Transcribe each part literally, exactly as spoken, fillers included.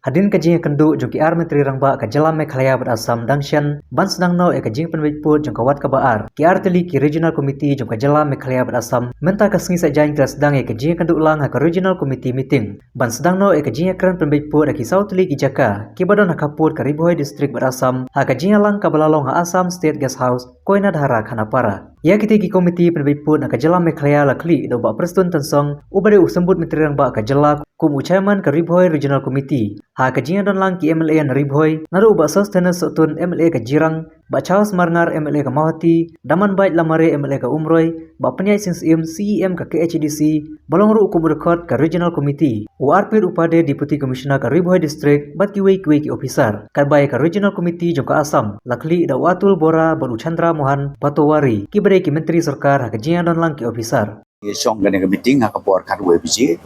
Hadien ka jingïakynduh jong ki ar myntri rangbah ka jylla Meghalaya bad Assam dang shen ban sdang noh ïa ka jingpynbeit pud jong ka wat kaba ar, ki ar tylli ki Regional Committee jong ka jylla Meghalaya bad Assam mynta ka sngi Saitjaiñ ki la sdang ïa ka jingïakynduh lang ha ka Regional Committee meeting ban sdang noh ïa ka jingïakren pynbeit pud ha ki saw tylli ki jaka kiba don ha khappud ka Ri Bhoi District bad Assam ha ka jingïalang kaba la long ha Assam State Guest House, Koinadhara, Khanapara. Ïa kitei ki komiti pynbeit pud na ka jylla Meghalaya la khlieh da u Bah Prestone Tynsong uba dei u symbud myntri rangbah ka jylla kum u chairman ka Ri Bhoi Regional Committee. Ha ka jingïadon lang ki M L A na Ri Bhoi, naduh u Bah Sosthenes Sohtun, M L A ka Jirang, Bah Charles Marngar, M L A ka Mawhati, Damanbait Lamare, M L A ka Umroi, Bah Pynïaid Sing Syiem, C E M ka K H A D C, ba long ruh kum u dkhot ka Regional Committee, u Arpit Upadhyay, Deputy Commissioner ka Ri Bhoi District, bad kiwei kiwei ki officer. Katba ïa ka Regional Committee jong ka Assam la khlieh da u Atul Bora bad u Chandra Mohan Patowary, kiba dei ki myntri sorkar ha ka jingïadon lang ki officer. Ïa shong kane ka meeting ha ka por khatwei baje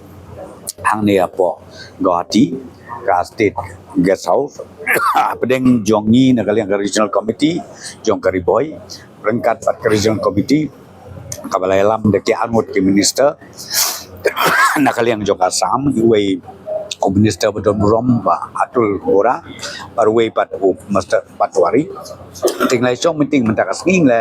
hangne hapoh Guwahati, ka State Guest House, hapdeng jong ngi na ka liang ka Regional Committee jong ka Ri Bhoi ryngkat bad ka Regional Committee kaba la ïalam da ki arngut ki minister na ka liang jong ka Assam, uwei u minister ba don burom, Bah Atul Bora, bad uwei pat u Mister Patowary. Te ngi la shong meeting mynta ka sngi, ngi la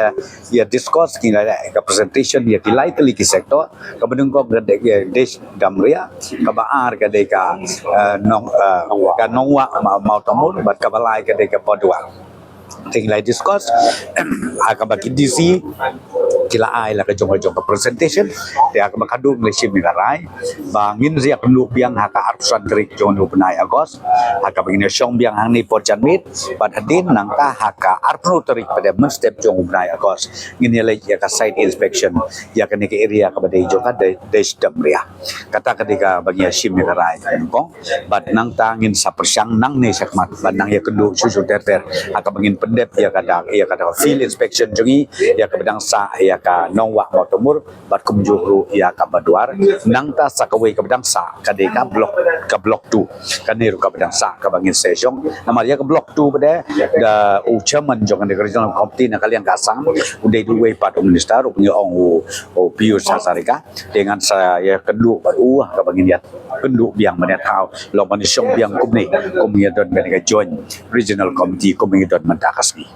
ïa discuss, ngi la ïa ka presentation ïa ki lai tylli ki sector, kaba nyngkong ka dei ka Desh Damria, kaba ar ka dei ka, eh, Nong, eh, ka Nongwah Ma-, Mawtamur, bad kaba lai ka dei ka Baduar. Te ngi la discuss ha kaba ki D C ki la ai la ka jong ka jong ka presentation. Te ha kaba khadduh ngi la shim ïa ka rai ba ngin sa ïakynduh biang ha ka arphew san tarik jong u bnai August, ha kaba ngin ïa shong biang hangne por janmiet, bad hadien nangta ha ka arphew hynriew tarik pat mynstep jong u bnai August ngin ïa leit ïa ka site inspection ïa kane ka area kaba dei jong ka Desh Damria. Kata ka dei kaba ngi ïa shim ïa ka rai ka nyngkong. Bad nangta ngin sa pyrshang nangne shakhmat ban nang ïakynduh shuh shuh ter ter ha kaba ngin pyndep ïa kata, ïa kata field inspection jong ngi ïa kaba dang sah ïa ka Nongwah Mawtamur, bad kumjuh ruh ïa ka Baduar. Nangta sa kawei kaba dang sah ka dei ka block, ka block two. Kane ruh kaba dang sah kaba ngin sa shong. Namar ïa ka block two pat de, da u chairman jong kane ka Regional Committee na ka liang ka Assam, u dei uwei pat u minister, u ngi ong u, u Pijush Hazarika. Te ngan sa ïakynduh bad u ha kaba ngin ïakynduh biang ban ïathaw long ban shong biang kumne, kum ngi don kane ka Joint Regional Committee kum ngi don mynta ka sngi.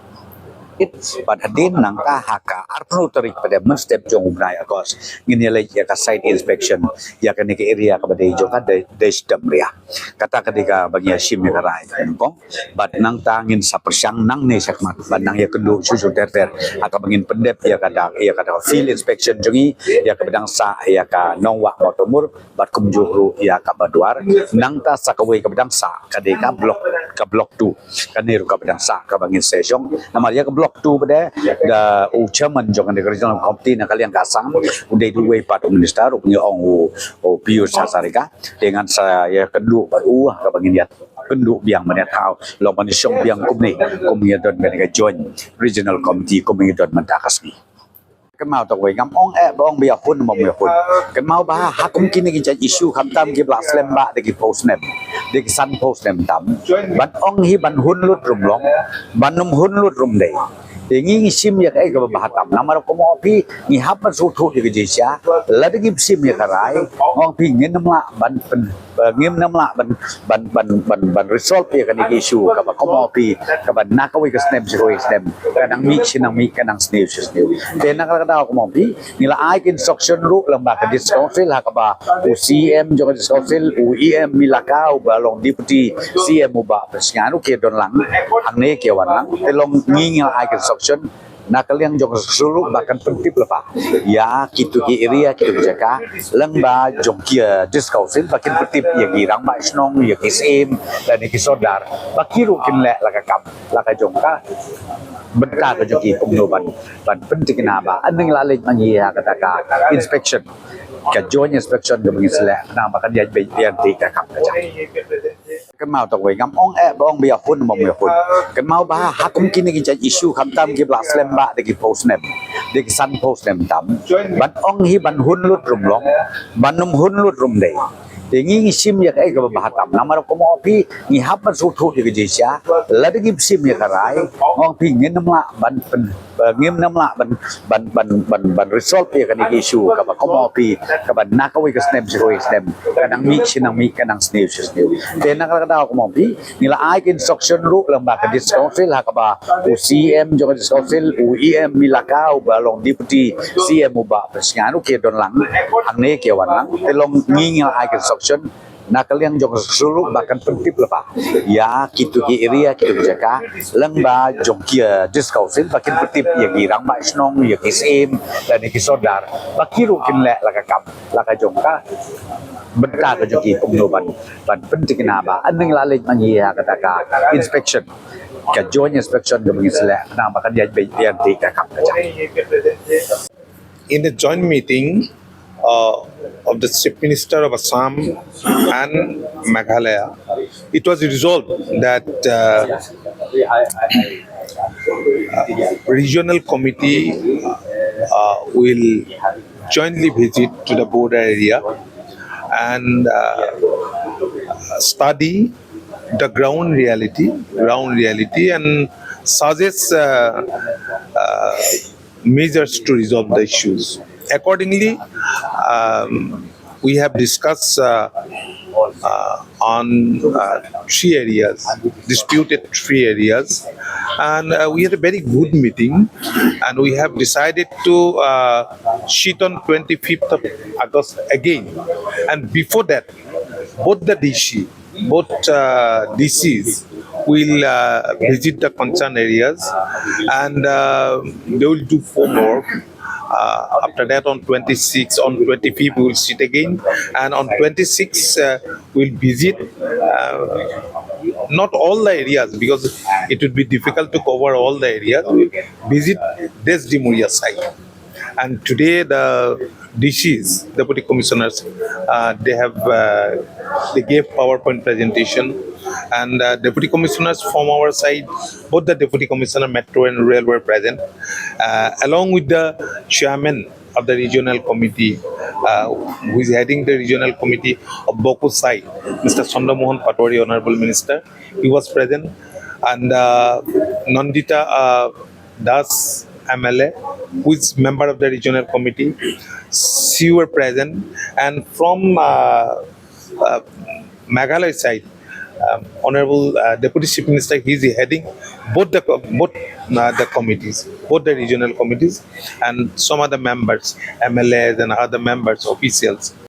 Bad hadien nangta ha ka arphew hynriew tarik pat mynstep jong u bnai August ngin ïa leit ïa ka site inspection ïa kane ka area kaba dei jong ka Desh Damria. Kata ka dei kaba ngi ïa shim ïa ka rai ka nyngkong. Bad nangta ngin sa pyrshang nangne shakhmat ban nang ïakynduh shuh shuh ter ter ha kaba ngin pyndep ïa kata, ïa kata field inspection jong ngi ïa kaba dang sah ïa ka Nongwah Mawtamur, bad kumjuh ruh ïa ka Baduar. Nangta sa kawei kaba dang sah ka dei ka block, ka block two. Kane ruh kaba dang sah kaba ngin sa shong. Namar ïa ka block two pat de, da u chairman jong kane ka Regional Committee na ka liang ka Assam, u dei uwei pat u minister, u ngi ong u, u Pijush Hazarika. Te ngan sa ïakynduh bad u ha kaba ngin ïakynduh biang ban ïathaw long ban shong biang kumne, kum ngi don kane ka Joint Regional Committee kum ngi don mynta ka sngi. Kynmaw tang wei, ngam ong eh ba ong ba ïa hun, ba ong ïa hun. Kynmaw ba ha kum kine ki jait issue khamtam kiba la slem bah da ki phew snem, da ki sanphew snem tam. Ban ong hi ban hun lut ruh ym long, ban ym hun lut ruh ym dei. Te ngi ngi shim ïa kaei kaba bha tam. Namar kumno phi, ngi hap ban sngewthuh ïa ka jingshisha. Lada ngim shim ïa ka rai, ong phi ngin ym lah ban pyn, eh, ngim ym lah ban, ban, ban, ban, ban resolve ïa kane ka issue kaba kumno phi, kaba na kawei ka snem sha kawei ka snem, ka nang mih shi nang mih, ka nang sniew shi sniew. Te na kata ka daw kumno phi, ngi la ai ka instruction ruh lyngba ka District Council ha kaba u C M jong ka District Council, u E M Elaka uba long Deputy C M uba pynsngew, u ki don lang hangne, ki wan lang. Te long ngi ngi la ai ka instruction na ka liang jong ka District Council ruh ba kan pyntip lypa ïa kito ki area, kito ki jaka lyngba jong ki, eh, District Council, ba kin pyntip ïa ki rangbah shnong, ïa ki syiem lane ki sordar, ba ki ruh kin leh la ka kam la ka jong ka bynta ka jong ki kumno ban, ban pynthikna ba ynda ngi la leit ma ngi ïa kata ka inspection, ka joint inspection kaba ngin sa leh, khnang ba kan ïaid beit ïa ka kam ka jong. Kynmaw tang wei, ngam ong eh ba ong ba ïa hun, ba ong ïa hun. Kynmaw ba ha kum kine ki jait issue khamtam kiba la slem bah da ki phew snem, da ki sanphew snem tam. Ban ong hi ban hun lut ruh ym long, ban ym hun lut ruh ym dei. Te ngi ngi shim ïa kaei kaba bha tam. Namar kumno phi, ngi hap ban sngewthuh ïa ka jingshisha. Lada ngim shim ïa ka rai, ong phi ngin ym lah ban pyn Ba ngim nang lah ban ban ban ban ban resolve ïa kane ka issue kaba kumno phi, kaba na kawei ka snem sha kawei ka snem, ka nang mih shi nang mih, ka nang sniew shi sniew. Te na kata ka daw kumno phi, ngi la ai ka instruction ruh lyngba ka District Council ha kaba u C M jong ka District Council, u E M Melaka, uba long Deputy C M uba pyrshang u ki don lang hangne ki wan lang. Te long ngi ngi la ai ka instruction na ka liang jong ka sulu ba kan pyntip lypa ïa kitu ki area, kitu ki jaka, lyngba jong ki, eh, District Council ba kin pyntip ïa ki rangbah shnong, ïa ki syiem, lane ki sordar, ba ki ruh kin leh la ka kam, la ka jong ka bynta ka jong ki kumno ban ban pynthikna ba, ynda ngi la leit ma ngi ïa kata ka inspection, ka joint inspection kaba ngi sa leh, khnang ba kan ïa beit ïa ka kam ka jong. In a joint meeting, uh, of the Chief Minister of Assam and Meghalaya, it was resolved that, uh, uh, regional committee, uh, will jointly visit to the border area and, uh, study the ground reality, ground reality, and suggest, uh, uh, measures to resolve the issues. Accordingly, um, we have discussed, uh, uh, on, uh, three areas, disputed three areas, and, uh, we had a very good meeting, and we have decided to, uh, sit on twenty-fifth of August again. And before that, both the D C, both, uh, D Cs will, uh, visit the concerned areas, and, uh, they will do homework. Uh, after that, on twenty-six, on twenty-fifth, we will sit again, and on twenty-six, uh, we'll visit, uh, not all the areas, because it would be difficult to cover all the areas. We'll visit Desh Dimoriya side. And today the D Cs, Deputy Commissioners, uh, they have, uh, they gave PowerPoint presentation, and, uh, Deputy Commissioners from our side, both the Deputy Commissioner Metro and Rural were present, uh, along with the chairman of the regional committee, uh, who is heading the regional committee of Boku side, Mister Chandra Mohan Patwari, Honorable Minister. He was present, and, uh, Nandita, uh, Das M L A, who is member of the regional committee, she were present, and from, uh, uh, Meghalaya side, um, Honorable, uh, Deputy Chief Minister, he is heading both the co- both, uh, the committees, both the regional committees, and some other members, M L As and other members, officials.